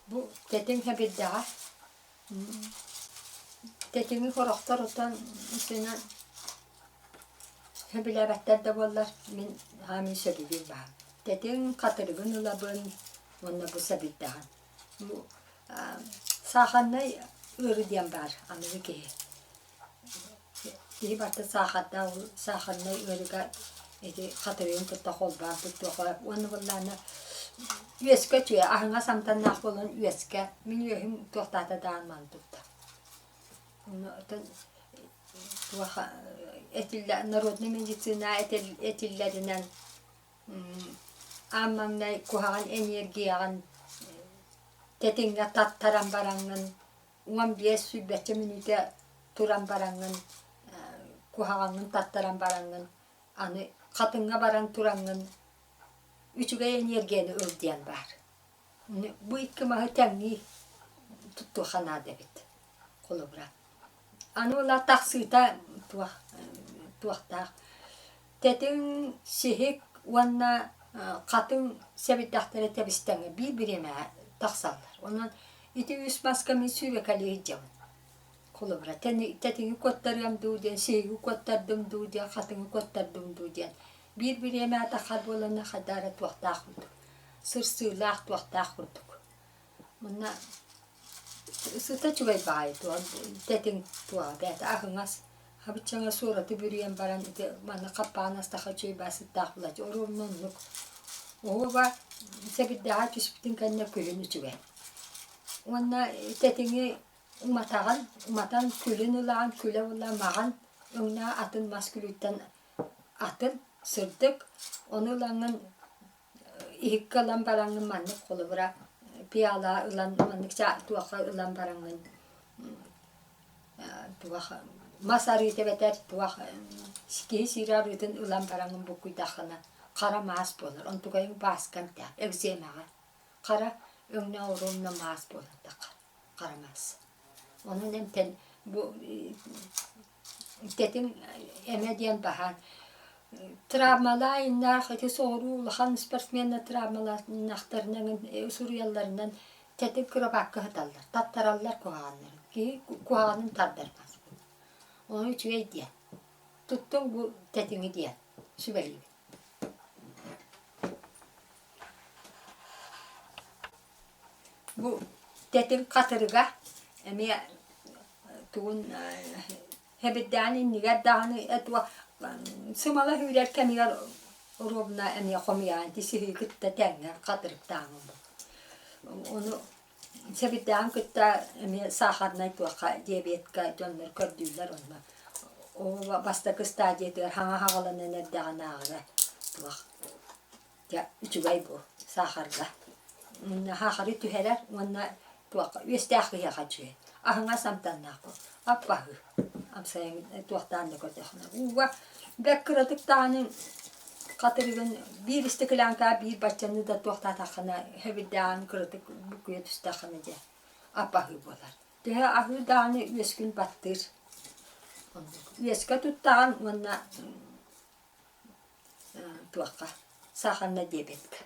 Бу тэтиҥ сэбирдэҕэ Тэтиҥи сорохтор оттон итинэн сөбүлээбэттэр да буоллар, мин хаамыы сөбүлүүр баһаам. Тэтиҥ хатырыгын ылабын уонна бу сэбирдэҕин. Бу саахарнай ыарыы диэн баар аныгы киһи. Киһи барыта саахардаах, ол саахарнай ыарыыга ити хатырыгын кытта холбоон туттуохха уонна буоллаҕына үөскэ үчүгэй аһыҥас амтаннаах буолан үөскэ мин үөһүм туохтаата даҕаны маны тутта. Оттон туох этиллэ народнай медицина этиллэринэн аан маҥнай куһаҕан энергияҕын тэтиҥҥэ таттаран бараҥҥын 15 сүүрбэччэ мүнүүтэ туран бараҥҥын куһаҕаҥҥын таттаран бараҥҥын аны хатыҥҥа баран тураҥҥын үчүгэй эниэргийэни ыл диэн баар. Бу икки маһы тэҥнии туттуохха наада эбит холобура. Аны ыла тахсыыта туох туохтаах тэтиҥ, сиһик уонна хатыҥ сэбирдэхтэрэ тэбистэҥҥэ биир бириэмэҕэ тахсаллар. Онон ити үс маска мин сүүрэкэлии сылдьабын. Холобура, тэтиҥи куоттарыам дуу диэн, сиһиги куоттардым дуу диэн, хатыҥы куоттардым дуу диэн. Биир бириэмэҕэ таххар буоланна хайдах эрэ туохтаах курдук, сырсыылаах туохтаах курдук. Манна сыта үчүгэй баҕайы тэтиҥ туоҕа бэйэтэ аһыҥас хабыччаҥа суораты бүрүйэн баран ити манна хаппаҕын астахха үчүгэй баа сыттаах булааччы оруобуна оннук оһуоба сэбирдэҕэ түспүтүн кэннэ күһүн үчүгэй уонна тэтиҥи уматаҕын уматан күлүн ылаҕын күлэ була маҕан өҥнөөх атын мас күлүттэн атын сырдык ону ылаҥҥын Иһиккэ ылан бараҥҥын маннык холобура пиала ылан маннык туохха ылан бараҥҥын туох мас арыыта эбэтэр туох киһи сиир арыытын ылан бараҥҥын буккуйдаххына хара маас буолар онтукайыҥ бааска эмтээх экземаҕа хара өҥнөөх оруобуна маас буолар таххар хара маас онон эмтэн бу Тэтим эмэ диэн баһаан. Травмалаайыннаах ити соҕуруу улахан спортсменнар травмалаахтарынан суруйалларынан тэтим кырабаакка сыталлар, таттараллар куһаҕаннарын. Киһи куһаҕанын тардар Ону үчүгэй диэн. Туттуҥ бу тэтиҥи диэн сүбэлиибин. Бу тэтим хатырыга эмиэ тугун хэбирдээн иннигэр даҕаны сымала сүүрэр кэмигэр оруобуна эмиэ хомуйаан сиһи кытта тэҥҥэ хатырыктаан Ону сэбирдэҕин кытта эмиэ сахарнай туохха диабетка дьоннор көрдүүллэр онно. Ол бастакы стадиятыгар хаҥа хаҕаланан эрдэҕинээҕигэ туох Дьэ, үчүгэй бу саахарга. Саахары түһэрэр уонна туохха үөстээх киһиэхэ үчүгэй. Аһыҥас амтаннаах бу. Аппаһыы. Амсайан туохтаан да көрдөххүнэ. Ууга бэрт кыратык даҕаны хатырыгын биир ыстакылааҥка биир баччаны да туохтаатаххына хэбирдээҕин кыратык буккуйа түстэххинэ дьэ аппаһыы буолар. Төһө аһыы даҕаны үөскүн баттыыр. Оннук. Үөскэ туттаҕын уонна туохха саахарнай диабетка.